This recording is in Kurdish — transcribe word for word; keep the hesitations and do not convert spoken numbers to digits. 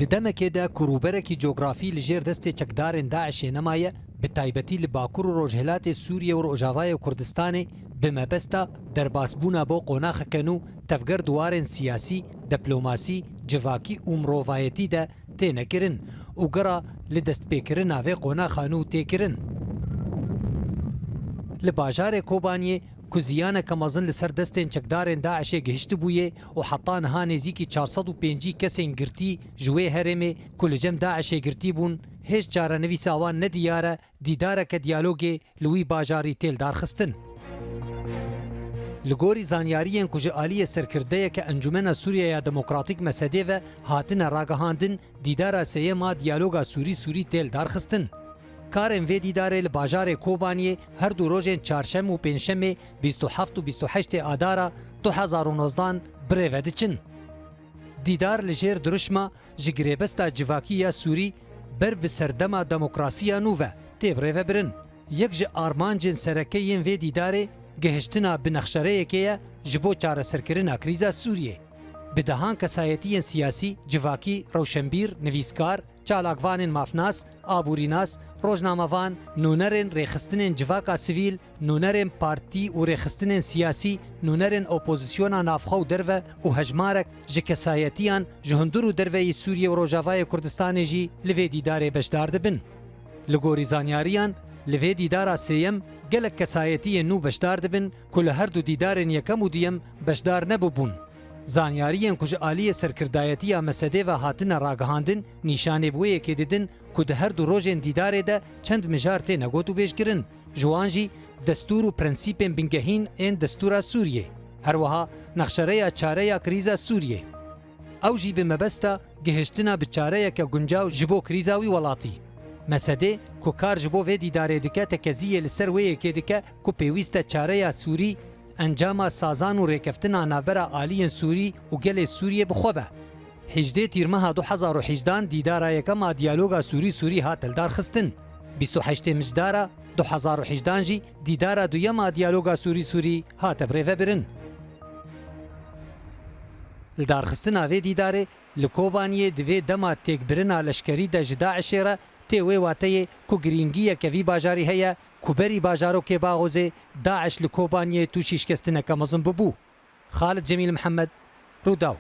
Di demekê de ku rûberekî cografî li jêr destê çekdarên DAIŞê nemaye, bi taybetî li Bakur û Rojhilatê Sûriyê û Rojavayê Kurdistanê, bi mebesta derbasbûna bo qonaxeke nû, tevger di warên siyasî, diplomasî, civakî û mirovayetî de têne kirin û gera li destpêkirina vê qonaxa nû tê kirin. Li bajarê Kobaniyê ku ziyaneke mezin li ser destên çekdarên DAIŞê gihiştibûye û heta niha nêzîkî çar sed û pêncî kesên girtî ji wê herêmê ku li cem DAIŞê girtî bûn, hêj çarenivîsa wan nediyar e, dîdareke diyalogê li wî bajarî tê lidarxistin. Li gorî zanyariyên ku ji aliyê serkirdeyeke Encûmena Sûriyeya Demokratîk, MSD'ê ve hatine ragihandin, dîdara sêyem a diyaloga Sûrî-Sûrî tê lidarxistin. Karên vê dîdarê li bajarê Kobaniyê her du rojên çarşem û pêncşemê bîst û heft û bîst û heştê Adara du hezar û nozdan bi rê ve diçin. Dîdar li jêr dirûşma ji girêbesta civakî ya Sûrî ber bi serdema demokrasiya nû ve tê birêvebirin. Yek ji armancên sereke yên vê dîdarê gihiştina bi nexşereyekê ye ji bo çareserkirina krîza Sûriyê. Bi dehan kesayetiyên siyasî, civakî, rewşenbîr, nivîskar, çalakvanên mafnas, aborînas, rojnamevan, nûnerên rêxistinên civaka sivîl, nûnerên partî û rêxistinên siyasî, nûnerên opozisyona navxwe û derve û hejmarek ji kesayetiyan ji hundir û derveyî Sûriye û Rojavayê Kurdistanê jî li vê dîdarê beşdar dibin. Li gorî zanyariyan, li vê dîdara sêyem gelek kesayetiyên nû beşdar dibin ku li her du dîdarên yekem û duyem beşdar nebûbûn. Zanyariyên ku ji aliyê serkirdayetiya MSD'ê ve hatine ragihandin, nîşanê bi wê yekê didin ku di her du rojên dîdarê de çend mijar têne gotûbêjkirin. Ji wan jî destûr û prensîpên bingehîn ên destûra Sûriyê. Her wiha nexşereya çare ya krîza Sûriyê. Ew jî bi mebesta gihiştina bi çareyeke guncaw ji bo krîza wî welatî. MSD'ê ku kar ji bo vê dîdarê dike, tekeziyê li ser wê yekê dike ku pêwîst e çareya Sûrî encama sazan û rêkeftina navbera aliyên Sûrî û gelê Sûriyê bi xwe be. Hejdê Tîrmeha du hezar û hejdan dîdara yekem a diyaloga Sûrî-Sûrî hate lidarxistin. Bîst û heştê Mijdara du hezar û hejdan jî dîdara duyem a diyaloga Sûrî-Sûrî hate birêvebirin. Lidarxistina vê dîdarê li Kobaniyê di vê dema têkbirina leşkerî de ji DAIŞê re tê wê wateyê ku girîngiyeke vî bajarî heye ku berî bajarokê Baxozê DAIŞ li Kobaniyê tûşî şikestineke mezin bibû. Xalid Cemîl Mihemed, Rûdaw.